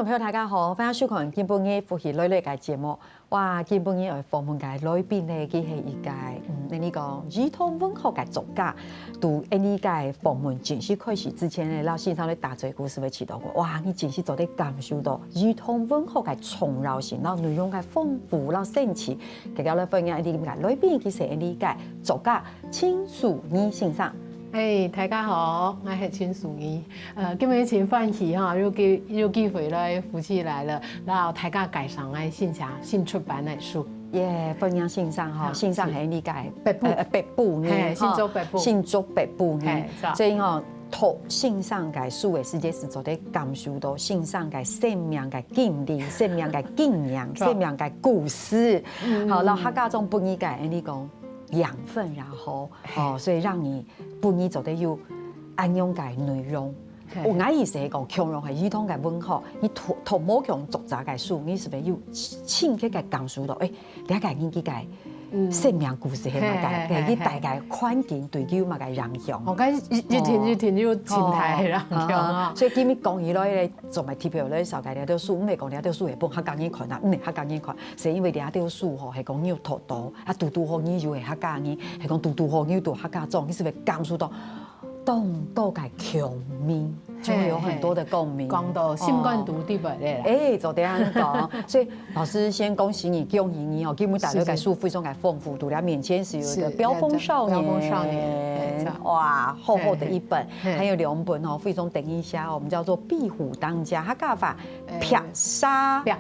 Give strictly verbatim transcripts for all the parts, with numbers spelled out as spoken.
朋友大家好，歡迎收看今晡日福氣來了个節目。哇，今晡日愛訪問个來賓呢，佢係一个，嗯，恁呢講，兒童文學个作家，對恁呢个訪問正式開始之前呢，老先生咧打嘴鼓時會提到過，哇，你正式做得感受到兒童文學个重要性，然後內容个豐富，然後神奇。今日來歡迎恁呢个來賓，佢係恁呢个作家 秦淑妮先生。哎，大家好，我係秦淑妮。呃，今日真歡喜哈，有機有機會來福氣來了，然後大家介紹𠊎新寫新出版个書。耶，歡迎先生哈，先生係恁呢个北埔，呃北埔呢，嘿，新竹北埔，新竹北埔呢，嘿，所以哈，讀先生个書个時節係做得感受到先生个生命个經歷、生命个經驗、生命个故事。好，然後客家莊本意个恁呢講 養分，然後哦，所以讓你本意做得有恁樣个內容。我意思係講，共樣係兒童个文學，你讀讀某種作者个書，你係毋係有深刻个感受到，誒，這个人佢个生命故事係麼个，佢大个環境對佢有麼个影響？我感覺一一定一定有心態啦，對啊。所以今日講起來咧，做麼特別來紹介這兜書，毋係講這兜書係分客家人看啊，毋係客家人看，係因為這兜書吼係講你有讀到。 啊，堵堵好你又係客家人，係講堵堵好你又堵客家莊，你係毋係感受到當多个共鳴，就會有很多的共鳴。講到心肝肚底背咧啦。哎，做得恁講。所以老師先恭喜你，恭喜你哦！今日帶來个書非常个豐富，讀了面前是有一个飆風少年，飆風少年，哇，厚厚的一本，还有兩本哦，非常等一下，我们叫做壁虎當家，客家話，壁虎，壁虎。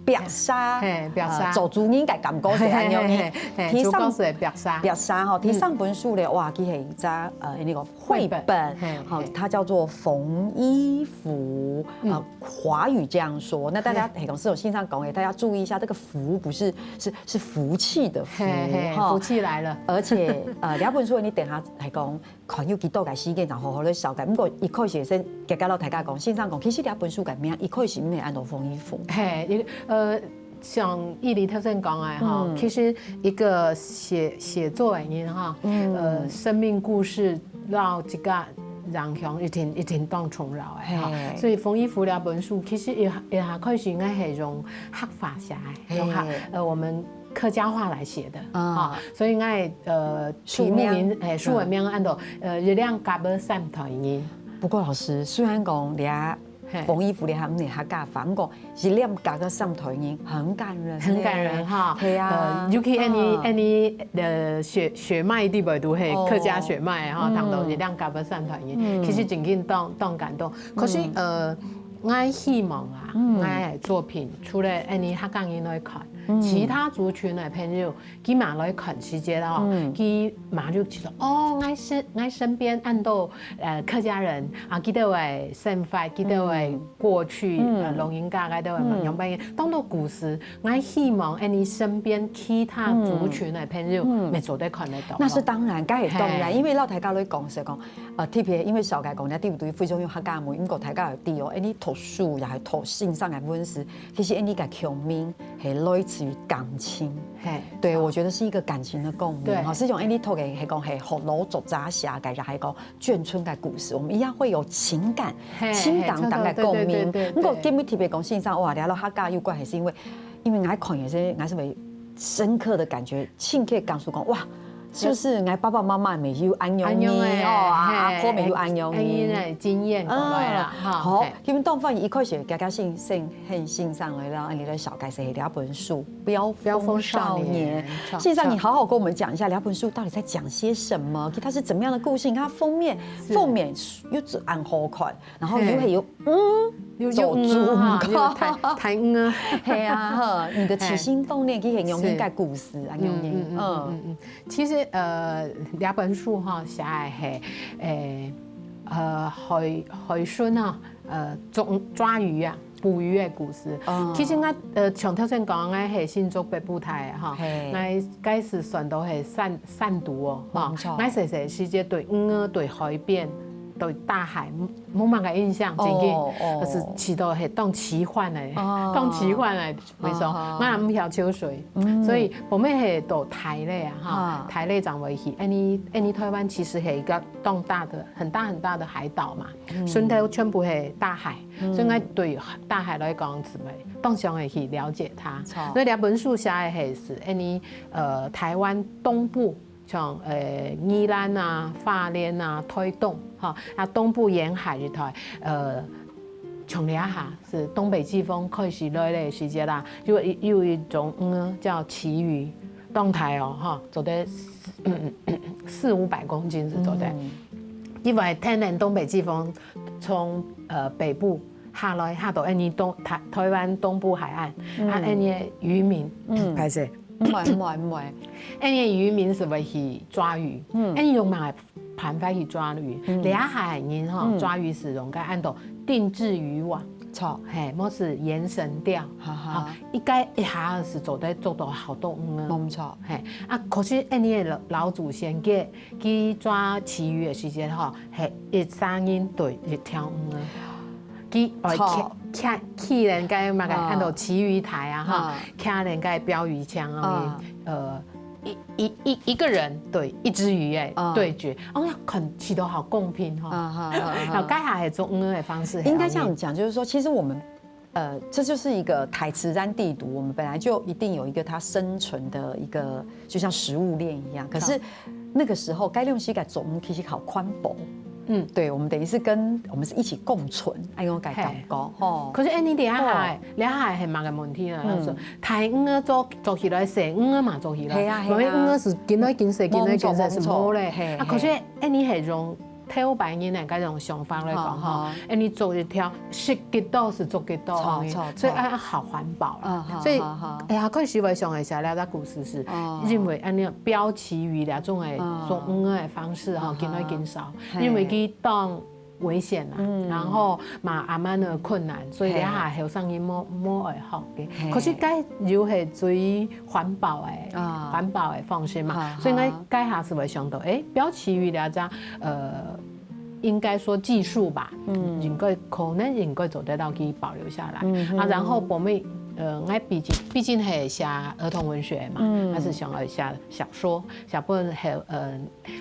壁虎，嘿，壁虎，做主人个感覺係恁樣呢。第三本壁虎，壁虎吼，第三本書咧，哇，佢係一隻呃那個繪本，好，它叫做《縫衣服》，呃，華語這樣說。那大家係講，是有先生講的，大家注意一下，這個福不是是是福氣的福哈，福氣來了。而且呃，這本書你等下還講。 看有幾多个時間，然後好好來紹介。毋過一開始先介紹大家講，先生講，其實這本書个名一開始毋係安到《縫衣服》。嘿，呃，像義理頭先講个哈，其實一個寫寫作个人哈，呃，生命故事到這個影響一定一定當重要个哈。所以《縫衣服》這本書其實一一開始應該係用客話寫个，用客呃我們 客家話來寫的啊，所以𠊎呃題目名誒書个名安到呃月亮甲个三代人。不過老師，雖然講這縫衣服這下毋係客家話，毋過月亮甲个三代人很感人，很感人哈。係啊，尤其恁呢恁呢呃血血脈裡背都係客家血脈哈，談到月亮甲个三代人，其實真經當當感動。可是呃，𠊎希望啊，𠊎个作品除了恁呢客家人來看， 其他族群个朋友，佢嘛來看時節哦，佢嘛就知道哦，𠊎身𠊎身邊恁多呃客家人啊，佢兜个生活，佢兜个過去，呃老人家佢兜个樣般，當多故事。𠊎希望恁呢身邊其他族群个朋友，也做得看得到。那是當然，該係當然，因為老大家來講係講，呃，特別因為紹介講，你對毋對？非常有客家味，毋過大家有知哦，恁呢讀書也係讀先生个文字， 其實恁呢个共鳴係來自於感情。嘿，對，我覺得是一個感情的共鳴。對哈，是用恁呢讀个，係講係學老作者寫个，也係講眷村个故事，我們一樣會有情感，嘿情感感个共鳴。嘿對對對對對毋過今日特別講先生，哇，聊到客家有關係，是因為因為𠊎看也是，𠊎是會深刻的感覺，深刻感受講，哇，是不是𠊎爸爸媽媽乜有恁樣呢？恁樣欸哦，啊嘿阿婆乜有恁樣恁樣呢？欸經驗過來啦，哈，好嘿，今日當歡迎一開始，佳佳先生，很欣賞來了，你的小介紹這本書《飆飆風風少少年年》。先生，你好好跟我們講一下這本書到底在講些什麼？它是怎麼樣的故事？你看它封面，封面又係恁好看，然後又係有嗯，有做有嗯哈，主有太太嗯啊，係啊，哈，你的起心動念，其實用應該故事啊，用嗯嗯嗯嗯嗯，其實呃，這本書哈寫个係，誒，呃，海海參啊，呃，捉抓魚啊，捕魚个故事。哦其實𠊎呃，像頭先講个係新竹北埔大个哈，嘿𠊎該時選到係山山肚哦，哈無錯，𠊎細細時節對魚啊，對海邊。對大溪無麼个印象，真个，哦，哦。可是去到係當奇幻个，哦。當奇幻个位所，哦。𠊎也毋曉泅水，嗯。所以後尾係到大溪啊，哈，啊。大溪正會去，因為，因為臺灣其實係一個當大的、很大很大的海島嘛，嗯。脣頭全部係大溪，嗯。所以𠊎對大溪來講，係會當想會去了解它。著。所以這本書寫个係，係因為，呃，臺灣東部 像，呃，宜蘭啊、花蓮啊、臺東，哈，啊，東部沿海一帶，呃，像這下係東北季風開始來个時節啦，有一，有一種魚叫旗魚，當大哦，哈，做得四，四五百公斤係做得。嗯。因為天然東北季風從，呃，北部下來，下到𫣆俚東，臺，臺灣東部海岸，啊，嗯。𫣆俚个漁民，嗯。歹勢， 毋會，毋會，毋會。𫣆俚个漁民係會去抓魚，嗯。𫣆俚用麼个辦法去抓魚？嗯。這下个人吼，嗯。抓魚係用該安到定置漁網，著。嘿，無係延繩釣，哈哈。吼，一個一下係做得捉到好多魚啊。無錯。嘿，啊，可是𫣆俚个老，老祖先佢，佢抓旗魚个時節吼，係一儕人對一條魚啊。 佢愛著。騎，騎，騎等該麼个，哦。安到旗魚台啊，哈，哦。騎等該標魚槍啊，哦。呃，一，一，一，一個人對一隻魚欸，哦。對決，哦，那看起來好公平哈。哦，好，好，好。然後該下係做魚个方式，應該這樣講，就是說，其實我們，呃，這就是一個台詞跟地圖，我們本來就一定有一個它生存的一個 就像食物鏈一樣。可是那個時候，該兩世界種其實好寬博。嗯。對，我們等於是跟，我們是一起共存，哎，那種感，嘿。感覺，吼。可是，哎，你這下欸，哦。這下欸，係麼个問題啊？嗯。就是大魚仔做，做起來，細魚仔嘛做起來。係啊，係啊。因為魚仔係緊來緊細，緊來緊細，無錯，係無咧。無錯。嘿，啊，可是，嘿。哎，你係用 頭擺人个該種想法來講吼，好，好。哎，你做一條，食幾多係做幾多，著，著，著。所以愛好環保啦。嗯，好，所以，好，好。哎呀，開始𠊎想一下，這個故事係，哦。因為恁樣標旗魚這種个，哦。做魚个方式吼，哦，緊來緊少，嘿。因為佢當危險啦，嗯。然後嘛，也蠻个困難，所以這下後生人無，嘿。無愛學个。嘿。可是該又係最環保个，啊。環保个方式嘛。哈，所以𠊎哈。該下係會想到，哎，標旗魚這隻，呃， 應該說技術吧，嗯。應該，可能應該做得到去保留下來。嗯哼。啊，然後後尾，呃，𠊎畢竟，畢竟係寫兒童文學嘛，嗯。還係想要寫小說，寫本後，呃，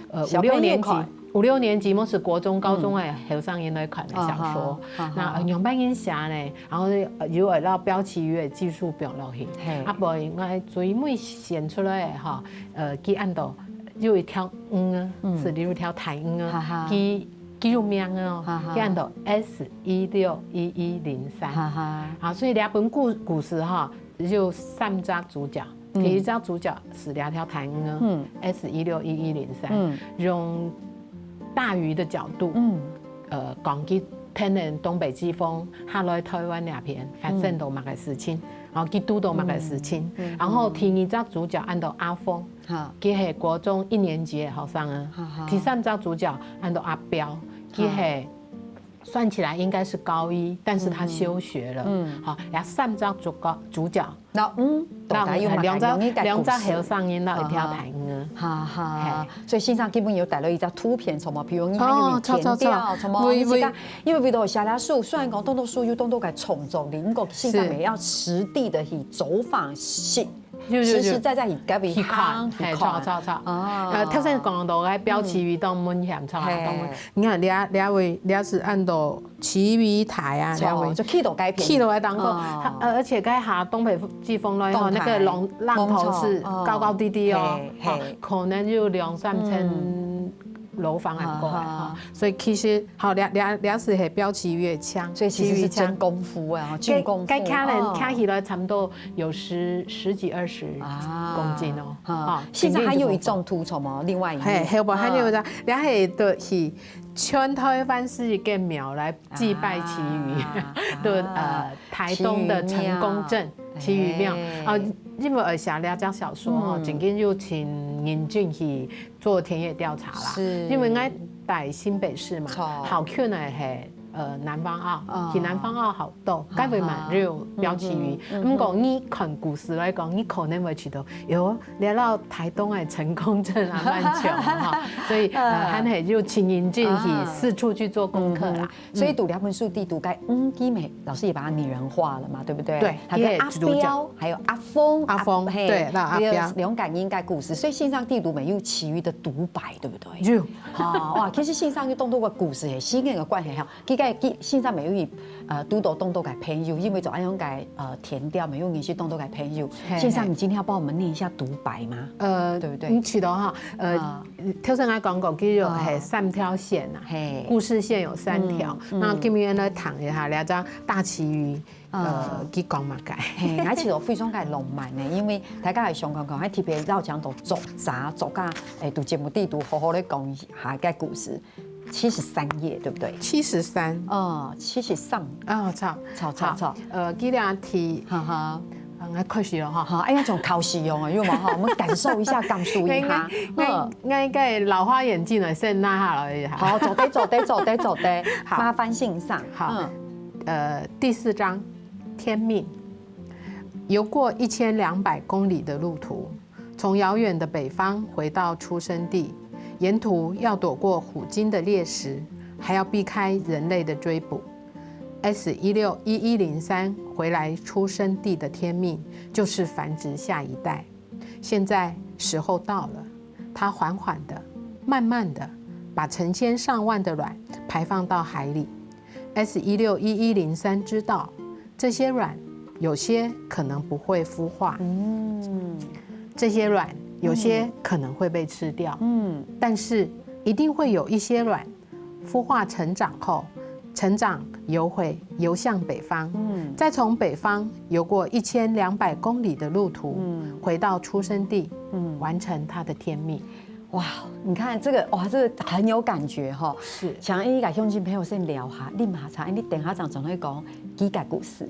呃，小朋友看。五六年級，五六年級，無係國中、高中个後生人來看个小說。嗯。啊哈，啊哈。那，呃，仰般形寫呢？然後，呃，又愛拿標旗魚个技術放落去。嘿。啊，毋然𠊎最尾選出來个吼，呃，佢安到 有一條魚啊，嗯。係有一條大魚啊，哈哈。佢，佢有名个哦，哈哈。佢安到S一六一一零三。哈哈。啊，所以這本故，故事哈，有三隻主角，嗯。第一隻主角係這條大魚啊，嗯。S一六一一零三，嗯。用大魚的角度，嗯。呃，講佢天然東北季風，下來臺灣這片發生到麼个事情，嗯。然後佢堵到麼个事情，嗯，嗯，然後第二隻主角安到阿峰， 哈。佢係國中一年級个學生啊。哈哈。第三隻主角安到阿標，佢係，哈。算起來應該是高一，但是他休學了。嗯。嗯。好，這三隻主角，主角，那，嗯，到底有麼个兩隻，兩隻後生人摎一條大魚啊。哈哈。嘿。所以先生基本有帶了一隻圖片，什麼，比如你還有哦，著，著，著。田調，什麼，喂，你自家，喂。因為為了寫這書，雖然講當多書有當多个創作，你毋過先生也要實地的去走訪，去 有，有，有。實實在在去該位去看，行，去看。嘿，著，著，著。哦。呃，頭先講到該標旗魚當危險，著啊，嘿。當危，你看，這，這位，這係安到旗魚台啊，著，這位。就去到該片。去到該當中，哦。它，呃，而且該下東北季風來吼，當大。那個浪，浪頭是高高低低哦，當大。嘿，嘿。哈，可能有兩三層，嗯。 樓房恁高个，啊哈。吼，所以其實，好，這，這，這係，係標旗魚个槍，所以其實是真功夫啊，真功夫。該，該騎人，哦。騎起來差不多有十，十幾二十公斤哦，啊。哈，吼，現在還有一種圖，什麼？另外一面。嘿，後背還有一隻，啊。這係對，去全臺灣十一個廟來祭拜旗魚，啊。對，啊。呃，臺東的成功鎮，旗魚廟。旗魚廟。哎。啊，因為，呃，寫這隻小說吼，嗯。正經有請人進去 做田野調查啦，是。因為𠊎在新北市嘛，著。好近个係，呃，南方澳，哦。去南方澳好多，該位嘛，就有標旗魚。嗯，嗯，嗯，毋過你看故事來講，你可能會覺得，喲，這摎台東个成功鎮還蠻像哈。所以，呃，嗯。還係就請您進去四處去做功課啦。嗯，嗯。所以讀兩本書，第一讀該，嗯，基美老師也把它擬人化了嘛，對不對？對，還有阿標，還有阿峰，阿峰，阿，嘿，對，那阿標。還有兩個人个故事，所以線上第一讀沒有其餘的獨白，對不對？有。哦，哇，其實線上有當多个故事，嘿，時間个關係哈， 其實，其實線上每一位，呃，堵到當多个朋友，因為做恁樣个，呃，填調，每一位是當多个朋友。嘿，線上，嘿。你今天要幫我們念一下獨白嗎？呃，對不對？你知道哈，呃，啊。頭先𠊎講過，其實有，啊。嘿，三條線啊，嘿。故事線有三條。嗯，嗯。那今天來談一下這張大旗魚，呃，啊。佢講麼个？嘿，𠊎其實非常个浪漫呢，因為大家係想看看，還特別邀請到作者，作家，誒，在節目裡肚好好來講一下个故事。 七十三頁，對不對？七十三。哦，七十三。哦，著。著，著，著。好，呃，今日題，哈哈。啊，𠊎開始了哈。好，哎呀，像考試一樣啊，有沒有哈？我們感受一下，感受一下。嗯。𠊎，𠊎，𠊎个老花眼鏡啊，先拿下來一下。好，做得，做得，做得，做得。好。麻煩先生。好。嗯。呃，第四章，天命。游過一千兩百公里的路途， 從遙遠的北方回到出生地，沿途要躲過虎鯨的獵食，還要避開人類的追捕。S一六一一零三回來出生地的天命就是繁殖下一代。現在時候到了，牠緩緩地、慢慢地把成千上萬的卵排放到海裡。 S一六一一零三知道，這些卵有些可能不會孵化，嗯。這些卵有些可能會被吃掉，嗯。但是一定會有一些卵孵化成長後，成長游回，游向北方，嗯。再從北方游過一千兩百公里的路途，嗯。回到出生地，嗯。完成牠的天命。 哇，你看這個，哇，這個很有感覺哈。是。想要佮鄉親朋友先聊下，啉下茶，你等下正轉來講佢个故事。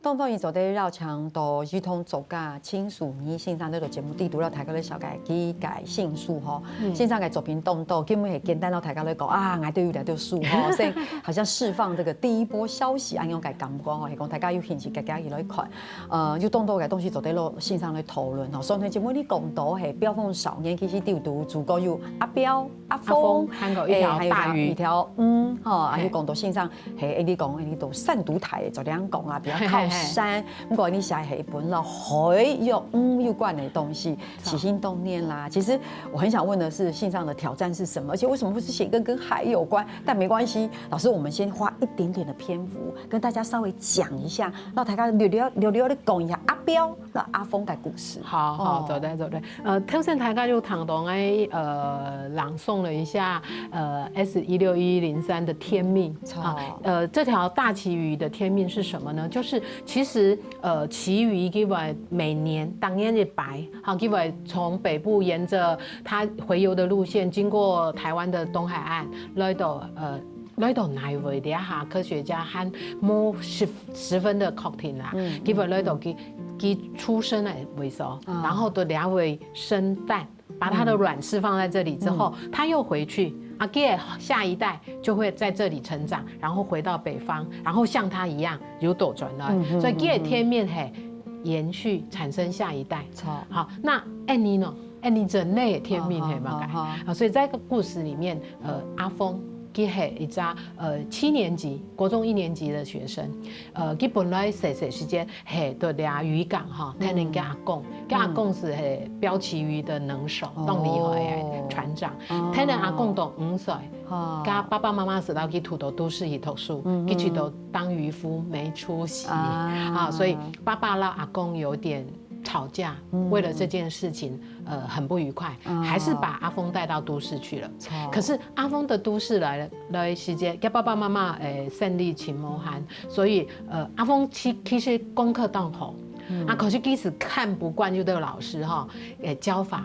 當當然做得邀請到兒童作家陳淑妮先生來到節目裡肚，摎大家來紹介佢个新書吼。嗯。先生个作品當多，今晡日係簡單摎大家來講啊，𠊎兜有這兜書吼，所以好像釋放這個第一波消息恁樣个感覺吼，係講大家有興趣，大家去來看。 呃，有當多个東西做得摎先生來討論吼。上回節目你講到，嘿，《飆風少年》其實裡肚主角有阿標、阿峰，阿峰，還有一條大魚。嘿，還有一條，一條，嗯，吼，啊，嘿。又講到先生，嘿，你講，你都山肚大，做得恁講啊，比較靠山。嘿，嘿，嘿。毋過你寫係一本摎海有，嗯，有關个東西，著。起心動念啦。其實我很想問的是，先生的挑戰是什麼？而且為什麼會是寫跟，跟海有關？但沒關係，老師，我們先花一點點的篇幅， 跟大家稍微講一下，摎大家略略，略略地講一下阿標摎阿峰个故事。好，好，哦。做得，做得。呃，頭先大家有聽到𠊎，呃，朗誦了一下，呃，S一六一一零三的天命。著。啊，呃，這條大旗魚的天命是什麼呢？就是其實，呃，旗魚佢會每年，當年一擺，好，佢會從北部沿著牠洄游的路線，經過臺灣的東海岸，來到，呃， 來到哪位這下，科學家還無十，十分的確定啦。嗯，佢會來到佢，嗯。佢出生个位所，啊。然後到哪位生蛋，把牠的卵釋放在這裡之後，嗯。牠又回去，啊，佢个下一代就會在這裡成長，然後回到北方，然後像牠一樣又倒轉來。嗯，嗯，所以佢个天命係延續產生下一代。著。好，那恁呢呢？ 恁呢人類个天命，哦，係麼个？好，好，好。啊，所以在這個故事裡面，呃，阿峰，佢係一隻，呃，七年級，國中一年級的學生。呃，佢本來細細時節係在這漁港吼，嗯。聽人家阿公，佢阿公是係標旗魚的能手，哦。當厲害个船長。哦。聽人阿公到五歲，哦。佢爸爸媽媽就摎佢渡到都市去讀書，嗯，佢去到當漁夫，沒出息。啊。啊，所以爸爸摎阿公有點 吵架，嗯。為了這件事情，呃，很不愉快，哦。還是把阿峰帶到都市去了。著。可是阿峰的都市來了，來時節，佢爸爸媽媽，誒，生理情無閒，所以，呃，阿峰其，其實功課當好，嗯。啊，可是其實看不慣有的老師吼，誒，教法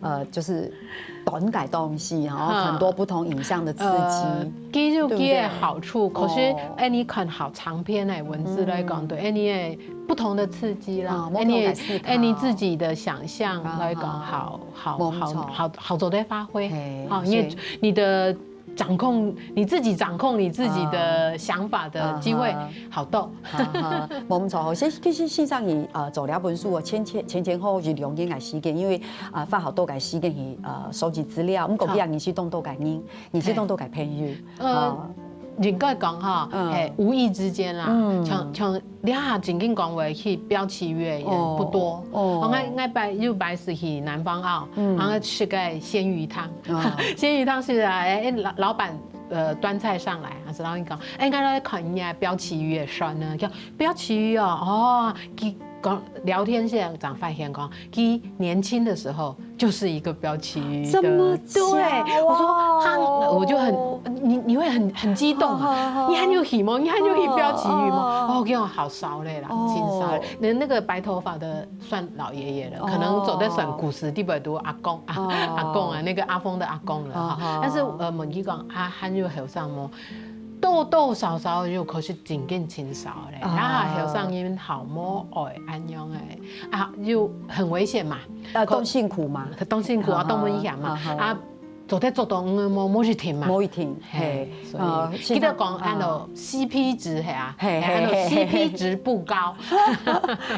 呃，就是短改东西，然后很多不同影像的刺激。呃，佢有佢个好處，對不對？可是，哦。哎，你看好長篇的文字來講，嗯。對，哎，你也不同的刺激啦，啊，哎，你也，不同的思考。哎，你自己的想象來講，啊，好，好，好，無錯。好，好做得發揮。嘿，啊，你也，所以你的掌控，你自己掌控你自己的想法的機會好多。啊哈。 哈哈，無毋著吼。其實，其實先生佢，呃，做這本書哦，前前，前前後後一兩年个時間，因為，呃，花好多个時間去，呃，收集資料。毋過，好。佢也認識當多个人，認識當多个朋友。呃，哦。應該講哈，嗯。嘿，無意之間啦，嗯。像，像你啊，正經講話去標旗語个人不多。哦。哦。哦，𠊎，𠊎拜，有拜是去南方澳，嗯。然後食个鮮魚湯。哦。鮮魚湯是啊，哎，老，老闆，呃，端菜上來，啊，然後你講，哎，𠊎來看一下標旗語个酸呢，叫 標旗語哦，哦，佢講聊天時正發現講，佢年輕的時候就是一個標旗語的。這麼巧哦。對，我說，他，我就很，你，你會很，很激動啊。好，好，好。你還有去嗎？你還有去標旗語嗎？哦，哦，哦。哦，我講好少咧啦，哦。真少咧。那，那個白頭髮的算老爺爺了，可能做得算古時代背肚阿公啊，哦。阿公啊，那個阿峰的阿公了哈。哦，哦。但是，呃，問佢講，啊，還有後生無？ 多多少少有，可是真經真少咧。哦。啊，後生人好無愛恁樣欸，啊，又很危險嘛。呃，可當辛苦嘛。當辛苦啊，哦，當危險嘛。哦，哦。啊，做得做到，嗯，無，無一定嘛。無一定，嘿，嘿，所以，呃，記得講，現在，恁樣，嗯。C P值，嘿啊，嘿，嘿，嘿，嘿，嘿。嘿，恁樣C P值不高。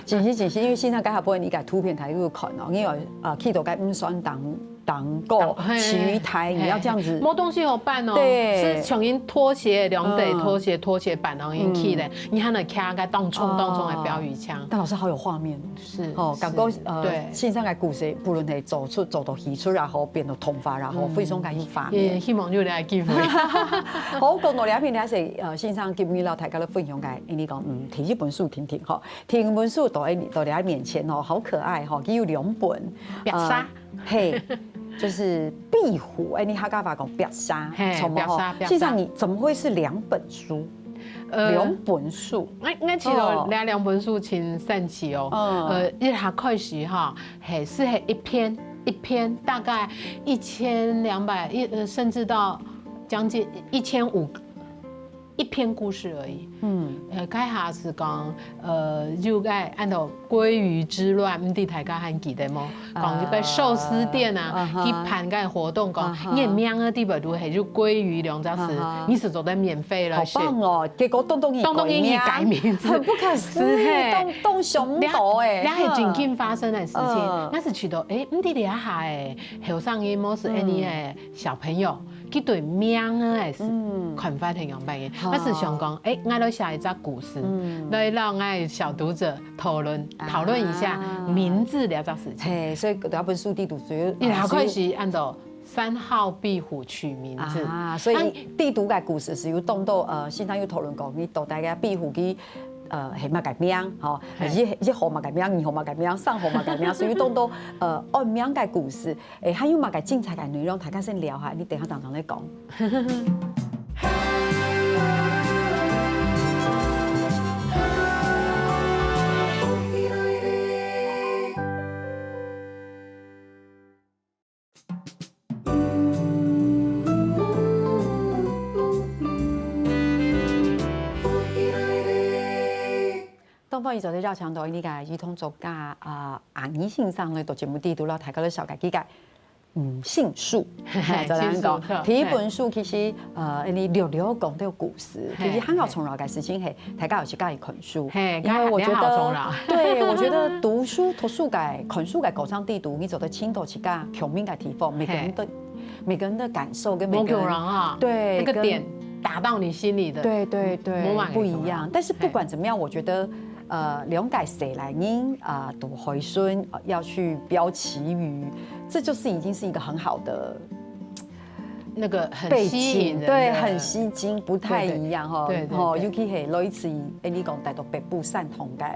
真是，真是，因為先生該下分你个圖片，大家有看哦，因為，呃，去到該毋算當 當高，嘿，旗語台，你要這樣子。嘿，沒東西好辦哦，對。是像人拖鞋，兩對拖鞋，嗯。拖鞋板，然後人去咧，嗯。你還能看該當衝當衝个標語牆。哦。但老師好有畫面哦。是，哦，感覺，是，呃，對。先生个故事，不論係走出，走到戲出也好，變到童話也好，嗯。非常个有畫面。也希望有這個機會。好，講到這片，這係，呃，先生今日摎大家來分享个，你講，嗯，第一本書定定吼，第二本書到，到你面前吼，好可愛吼，佢有兩本，壁沙。呃， 嘿，就是壁虎，哎，你客家話講壁沙，嘿，著無吼？壁沙，壁沙。先生，你怎麼會是兩本書？呃，兩本書？𠊎，𠊎其實哦。這兩本書真神奇哦。嗯。呃，一下開始哈，嘿，是嘿一篇，一篇大概一千兩百，一，呃，甚至到將近一千五 一篇故事而已。嗯。呃，該下係講，呃，有個恁樣鮭魚之亂，毋知大家還記得無？啊。講一個壽司店啊，啊哈。去辦該活動，講，啊哈。你个名个底背肚係有鮭魚兩隻字，啊哈。你係做得免費來食。好棒哦，結果當多人改名。當多人改名字。很不可思議，是嘿。當，當想毋到欸。這，這係真經發生个事情，嗯。𠊎係覺得，欸，毋知這下个後生人無係恁樣个小朋友， 佢對名个，嗯。看法係仰般个。好。𠊎係想講，欸，𠊎來寫一隻故事，嗯。來讓𠊎小讀者討論，啊。討論一下名字這隻事情。嘿，所以這本書底肚主要，你頭開始按照三號壁虎取名字。啊，所以啊。底肚个故事係有當多，呃，先生有討論過，你到底个壁虎佢，呃，係麼个名，吼，嘿。一，一號麼个名，二號麼个名，三號麼个名，所以有當多，呃，按名个故事。 欸，還有麼个精彩个內容，大家先尞下，你等下正正來講。東方宇宙个邀請到𠊎等个兒童作家，啊，阿倪先生來到節目底肚，摎大家來紹介佢个 嗯，新書。嘿，嘿，就恁樣講，新書，第一本書其實，呃，你略略講到故事，嘿，其實還較重要个事情係，大家有時間去看書，嘿，因為我覺得，對，我覺得讀書、讀書个、看書个過程底肚，你做得尋到自家共鳴个地方，每個人的，每個人的感受跟每個人，無共樣啊，對，那個點打到你心裡的，對，對，對，無嘛，不一樣。但是不管怎麼樣，我覺得 呃，兩個細倈人，啊，堵海脣，呃，要去標旗語，這就是已經是一個很好的那個很吸引人的，背景，對，很吸睛，不太一樣吼，對，對，對，吼，對。尤其係類似於，欸，你講帶到北部山東个，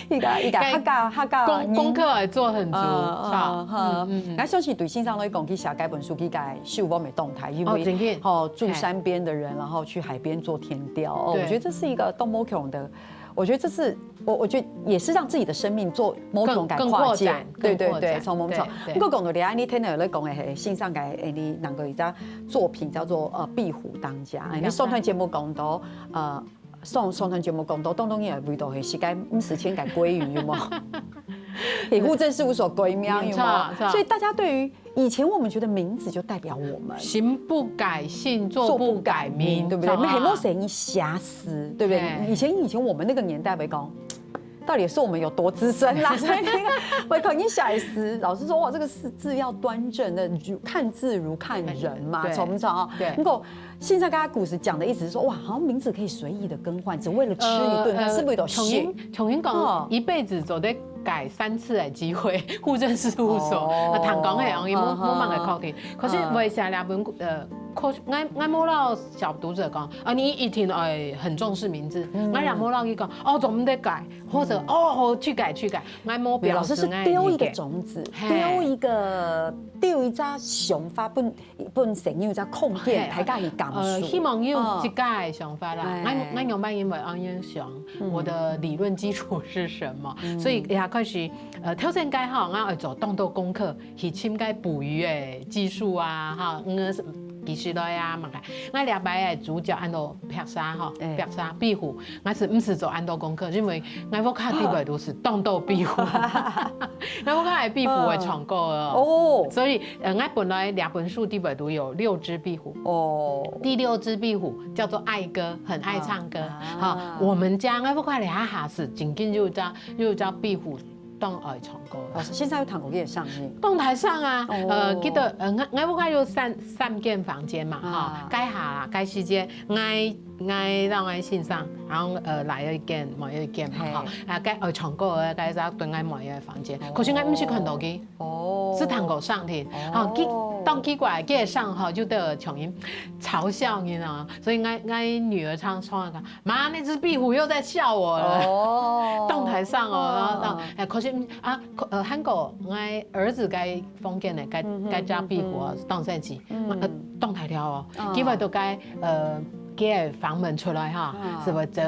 一個，一個，一個客家，客家人。功，功課也做很足，嗯，是吧？嗯，嗯，嗯。嗯，嗯。𠊎相信對先生來講，佢寫該本書，佢个收穫會當大，因為，哦，真的。吼，住山邊的人，嘿。然後去海邊做田調，哦，對。我覺得這是一個多麼強的我觉得这是我我觉得也是让自己的生命做某种改跨界，更更扩展，对对对，从某种。不过讲到你啊，你听到有咧讲的，嘿，欣赏个，哎，你那个一张作品叫做呃壁虎当家，哎，你上段节目讲到呃。上上段节目讲到，当中也味道很是该五十千改鲑鱼，有吗？给户政事务所归喵，有吗？所以大家对于以前我们觉得名字就代表我们，行不改姓，坐不改名，对不对？没有谁写死，对不对？以前以前我们那个年代没讲。到底是我们有多资深啦？所以那个我考你写诗，老师说哇，这个字字要端正，那看字如看人嘛，从不从啊？对，不过现在刚刚故事讲的意思是说，哇，好像名字可以随意的更换，只为了吃一顿，呃，是不是有点？重新重新讲，一辈子只得改三次的机会，户政事务所，那谈讲嘿，因为我我蛮个考题，可是我也写两本呃。 可是，我我無摎小讀者講，啊，你一定愛很重視名字。我也無摎佢講，哦，做毋得改，或者哦，去改去改，我無表示。老師是丟一個種子，丟一個丟一隻想法，分分小朋友一隻空間，大家去感受。呃，希望有自家个想法啦。我我原本因為恁樣想，我的理論基礎是什麼？所以一開始，呃，頭先改吼，我愛做當多功課。 去尋該捕魚个技術啊，哈，嗯，技術來啊，麼个。𠊎這擺个主角安到壁虎吼，壁虎，𠊎係毋係做恁多功課，因為𠊎屋下底背都係當多壁虎，𠊎屋下个壁虎會唱歌哦。哦，所以，呃，𠊎本來這本書底背都有六隻壁虎。哦，第六隻壁虎叫做愛歌，很愛唱歌。哈，我們家𠊎屋下這下係正經有一隻有一隻壁虎。 當愛唱歌。老師，現在有聽過佢个聲音？當大聲啊！呃，記得呃，𠊎𠊎屋下有三三間房間嘛，哈，該下啦，該時節，𠊎𠊎讓𠊎先生，然後呃來一間，妹一間嘛，哈，啊該愛唱歌个，該就對𠊎妹个房間，可是𠊎毋識看到佢，哦，只聽過聲音，哈，佢當奇怪，佢个聲吼就對像人嘲笑你啊，所以𠊎𠊎女兒常常講， 媽，那隻壁虎又在笑我了。哦，當大聲哦，然後到哎，可是啊，呃，還過𠊎兒子該房間呢，該該隻壁虎哦，當生氣，呃，當大條哦，佢會到該呃，佢个房門出來哈，係會走，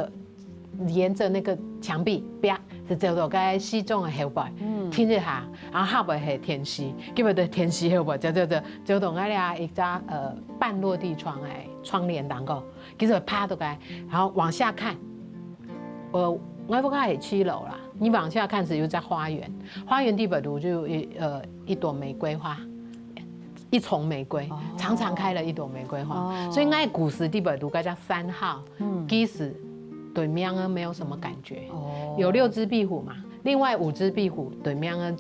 沿著那個牆壁，啪，係走到該西裝个後背，停一下，然後下背係電視，佢會到電視後背走走走，走到𠊎這一隻呃半落地窗个窗簾頂高。 其實爬到該，然後往下看，呃，𠊎屋下係七樓啦，你往下看是有隻花園，花園底背肚就有一呃一朵玫瑰花，一叢玫瑰，常常開了一朵玫瑰花，所以𠊎故事底背肚該隻三號，其實對貓仔沒有什麼感覺，有六隻壁虎嘛，另外五隻壁虎對貓仔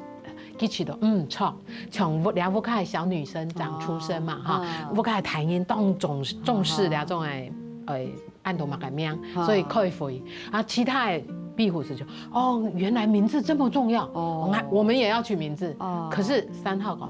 佢試著，嗯，著，像屋這屋下个小女生長出生嘛，哈，屋下个大人當重重視這種个，呃，安到麼个名，所以開會。啊，其他个壁虎係就，哦，原來名字這麼重要，哦，我們我們也要取名字。可是三號講，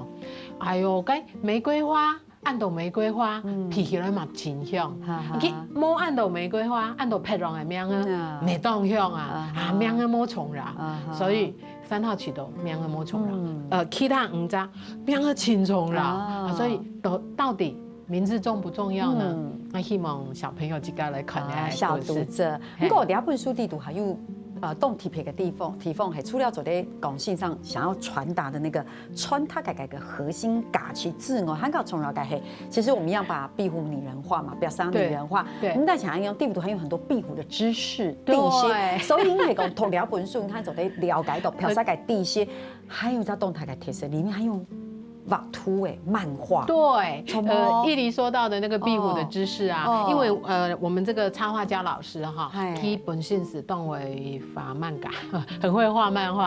哎喲，該玫瑰花 安到玫瑰花，鼻起來嘛真香。佢無安到玫瑰花，安到別樣个名啊，無當香啊，啊名仔無重要，所以三號試著名仔無重要，呃，其他五隻名仔真重要，啊，所以到到底名字重不重要呢？那希望小朋友自家來看啊，小讀者。不過這本書底肚還有呃當特別个地方，地方係除了做得講先生想要傳達的那個 傳達个个核心價值之外，還較重要个係，其實我們要把壁虎擬人化嘛，表達擬人化。對，對。那想要用壁虎，還有很多壁虎的知識、定心，所以你可以講讀了本書，你看做得了解到表達个底線，還有在動態个特色，裡面還有畫圖誒、漫畫。對，呃，一離說到的那個壁虎的知識啊，因為呃，我們這個插畫家老師哈，佢本身是動畫畫漫畫，很會畫漫畫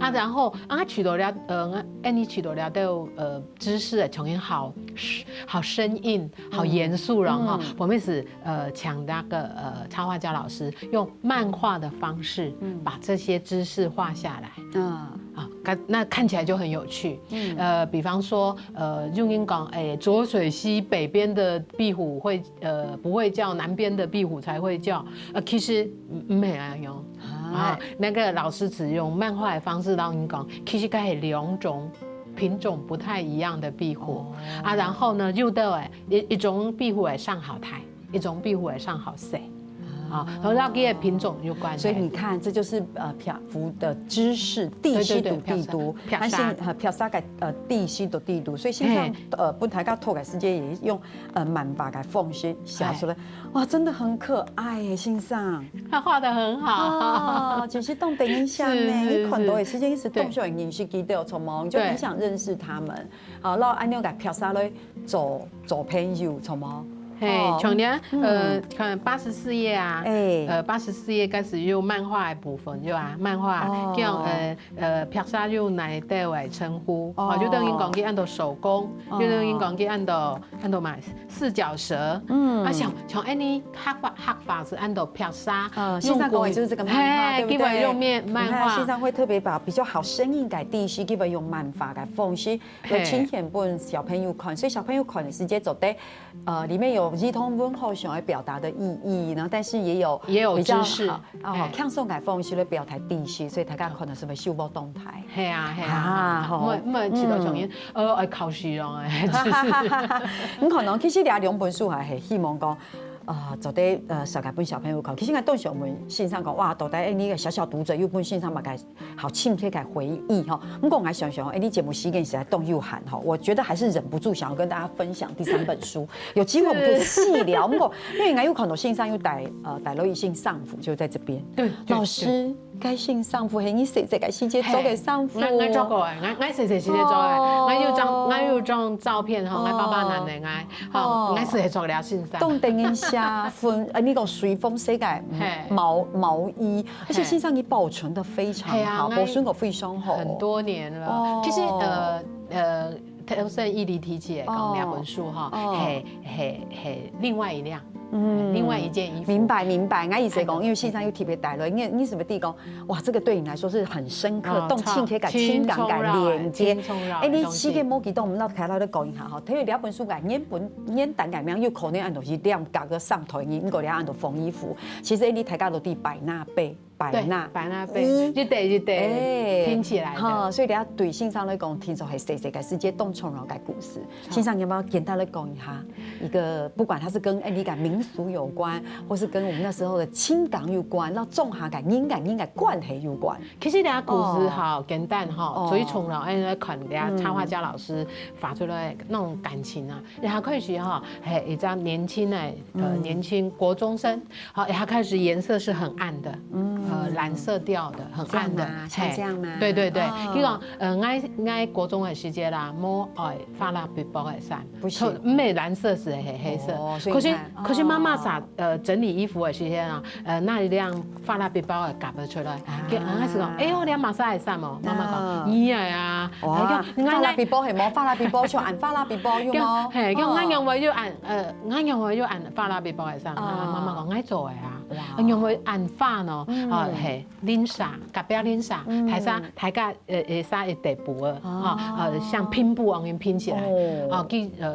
啊，然後啊，取得了呃。 哎，你取得了都呃知識的重新好好生硬、好嚴肅了哈。我們是呃請那個呃插畫家老師用漫畫的方式把這些知識畫下來。嗯，啊，看那看起來就很有趣。呃，比方說呃，用英講，哎，濁水溪北邊的壁虎會呃不會叫，南邊的壁虎才會叫。呃，其實嗯沒有用。 啊，那個老師只用漫畫的方式讓你講，其實該係兩種品種不太一樣的壁虎啊，然後呢，又到誒一一種壁虎會生好大，一種壁虎會生好細。啊，同佢个品種有關係。所以你看，這就是，呃，漂浮的知識，地勢都地圖，對，對，對，漂沙，漂沙。還是，呃，漂沙个，呃，地勢都地圖。所以先生，嘿。呃，分大家讀个時間也用，呃，漫畫个方式寫出來。嘿。哇，真的很可愛耶，先生。他畫得很好。哦，真係當得人惜呢。是，是，你看到的時間，你是當想認識佢兜，著無？你就很想認識他們。對。好，然後恁樣个漂沙來做，做朋友，著無？ 嘿，哦，像你啊，嗯。呃，看八十四頁啊，哎。呃，八十四頁開始有漫畫的部分，對吧？漫畫，哦。像，呃，呃，漂沙有哪兜个稱呼？哦。哦，就等於講佢安到手工，哦。就等於講佢安到，安到嘛，四腳蛇。嗯。啊，像，像恁呢畫法，畫法是安到漂沙，呃，用過，線上講的就是這個漫畫，嘿，對不對？基本用面，漫畫。你看，線上會特別把比較好生硬个地勢，基本用漫畫个方式，來呈現分小朋友看，嘿。所以小朋友看的時節做得 呃，裡面有兒童文學想要表達的意義，然後但是也有也有比較知識，好，哦，嘿。輕鬆个方式來表達知識，所以大家可能係會收穫當大。係啊，係啊，啊，好。毋會，毋會，試著像，嗯。呃，愛考試囉，哎，就是。你看哦，其實這兩本書還係希望講，呃，做得，呃，紹介分小朋友看。其實𠊎當時問先生講，哇，到底，哎，你个小小讀者又分先生麼个 好親切个回憶吼。毋過𠊎想想，哎，你節目時間實在當有限吼，我覺得還是忍不住想要跟大家分享第三本書。有機會我們可以細聊。是。毋過，因為𠊎有看到先生有帶，呃，帶了一身衫褲，就在這邊。對，對，老師，對。該身衫褲係你細細个時節著个衫褲。嘿，𠊎，𠊎著過个，𠊎，𠊎細細時節著个，哦。𠊎有張，𠊎有張照片吼，𠊎爸爸拿來𠊎，吼，哦。𠊎細細著个身衫。當得人惜，分，呃，那個水風洗个，嗯，嘿。毛，毛衣， 而且先生你保存得非常好，係啊，保存个非常好。很多年了。哦。其實，呃，呃，頭先一直提起來講，哦。兩本書哈，哦。嘿，嘿，嘿，另外一輛，嗯。另外一件衣服。明白，明白。𠊎意思講，哎，因為先生又特別帶了，你，你什麼地方？哇，這個對你來說是很深刻，哦，當親切个情感个連接。親像，親像个東西。哎，你時間無幾多，我們到開頭再講一下哈。因為兩本書个原本，原單个名有可能安到係兩個个上台，你，你過來安到縫衣服。其實你大家都知白那背。 白那，對，白那背，嗯。一對一對，哎，拼起來的。哈，所以等下對先生來講，聽說係細細个時節當重要个故事。好。先生，你要不要簡單地講一下，一個不管它是跟，哎，你講民俗有關，或是跟我們那時候的情感有關，那種下个人跟人个關係有關？其實這故事哈，哦。簡單哈，哦。最重要，哎，來看這插畫家老師畫出來个那種感情啊。嗯。然後開始哈，嘿，一張年輕的，呃，嗯。年輕國中生， 好，它開始顏色是很暗的，嗯。呃，藍色調的，很暗的，這樣嗎？嘿。像這樣嗎？對，對，對。哦。比如講，呃，𠊎，𠊎國中个時節啦，無愛發蠟筆包个衫，不行。特，毋係藍色，係黑，黑色。哦，所以你看，可是，可是媽媽，哦。呃，整理衣服个時間啊，呃，拿一領發蠟筆包个夾了出來，啊。佢，𠊎係講，哎喲，這媽媽个衫哦，媽媽講，哦。你个啊，哇，哎喲，𠊎，𠊎發蠟筆包係無？發蠟筆包就恁發蠟筆包有無？嘿，叫，哦。𠊎仰會又恁，呃，𠊎仰會又恁發蠟筆包个衫啊？哦。媽媽講，𠊎做个啊。 哇。仰會恁花呢？嗯。啊，嘿，Lisa，隔壁Lisa，嗯。大家，大家，呃，會使一塊布啊，哦。啊，呃，像拼布恁樣拼起來，哦。啊，佢，呃，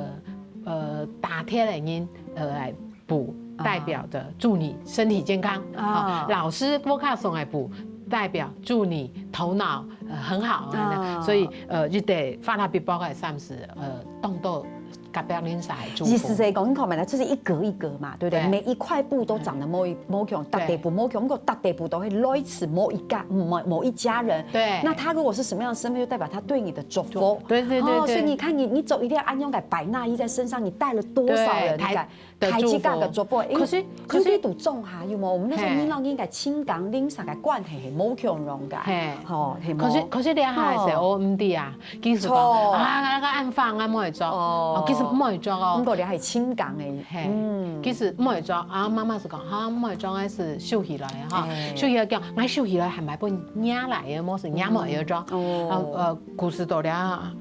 呃，打鐵个人，呃，來補，啊。代表著祝你身體健康。啊。啊，老師屋下送个布，代表祝你頭腦，呃，很好，哦。所以，呃，一塊發蠟筆包个衫係，呃，當做 隔壁鄰舍个祝福。意思係講，你看嘛，就是一格一格嘛，對不對？對。每一塊布都長得無一，無共，對。逐塊布無共，毋過逐塊布都會來自某一家，某，某一家人。對。那他如果是什麼樣的身份，就代表他對你的祝福。祝，對，對，對，哦，對。所以你看你，你著一領恁樣个白內衣在身上，你帶了多少人，對，你看，大家的祝福。大家的祝福。欸，可是，可是，有這種哈，有無？我們那時候，嘿。你老人家親近鄰舍个關係係無共樣个，嘿。吼，係無？可是，可是你還係，哦。我毋知啊。 其實講，著。啊，𠊎，𠊎恁花，𠊎毋會著。哦。哦，其實毋會著哦。毋過你還係親近个。嘿，嗯。其實毋會著，啊，媽媽係講，哈，毋會著，𠊎係收起來哈。哎。收起來講，𠊎收起來還買分若倈仔，無係若妹仔著。哦。啊，呃，故事到這，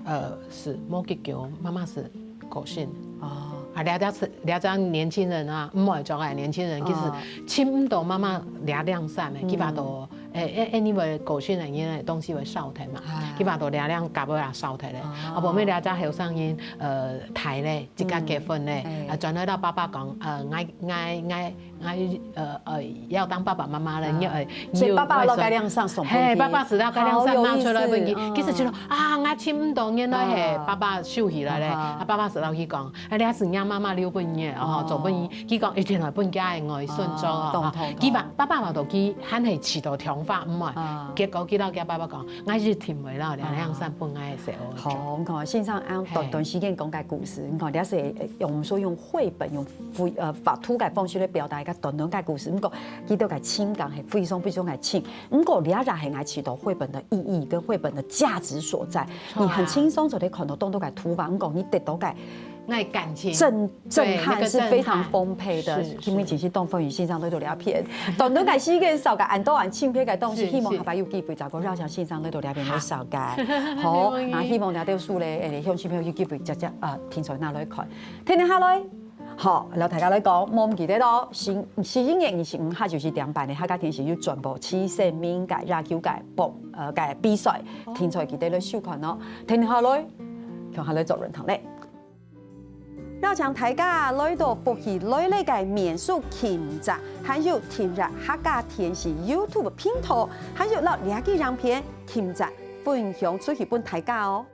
呃，係無幾久，媽媽係過身。哦。啊，這隻係，這隻年輕人啊，毋會著个年輕人，其實哦。尋毋到媽媽這領衫个，嗯。佢話到誒，誒，anyway，過身个人个東西會燒忒嘛，啊。佢話到這兩甲尾啊燒忒咧，哦。啊，無咩這隻後生人，呃，大咧，自家結婚咧，嗯。哎。啊，轉來到爸爸講，呃，𠊎，𠊎，𠊎，𠊎，呃，呃，要當爸爸媽媽了，啊。你，呃，所以爸爸落該兩扇送分佢。嘿，爸爸死了，該兩扇拿出來分佢。好有意思，嗯。其實就說，啊，𠊎尋毋到，原來嘿，啊。爸爸收起來咧，啊哈。啊，爸爸死了去講， 啊，這係若媽媽留分你个，哦，哦。做分你，佢講一定愛分厥个外孫做哦，哦，懂，吼。懂，懂。佢話，爸爸話到佢還係試到電話，毋愛。啊。結果佢摎厥爸爸講，𠊎一定會摎兩兩三分𠊎个細人做。好，你看，先生恁短短時間講个故事，嘿。你看，這係用，所以用繪本，用畫，呃，畫圖个方式來表達一個短短个故事。毋過，佢兜个情感係非常非常个深。毋過，這也係𠊎試到繪本个意義跟繪本个價值所在。你很輕鬆就可以看到當多个圖畫，毋過你得到个 那感情。震，對，震撼是非常豐沛的。那個震撼。是，是。今日真係當歡喜先生來到這片。短短个時間，紹介恁多恁親切个東西，是，希望下擺有機會再過邀請先生來到這片來紹介。是。好，那希望大家有事咧，誒，鄉親朋友有機會直接，呃，平常拿來看。天天下來，好，摎大家來講，莫毋記得哦，十，十一月二十五號就係點半个客家電視有轉播七十名个野球个播，呃，个比賽，哦。聽眾記得來收看哦。天天下來，共下來做論壇咧。 邀請大家來到福氣來了个面書尋隻，還有訂閱客家電視YouTube頻道，還有摎這支影片尋隻分享出去分大家哦。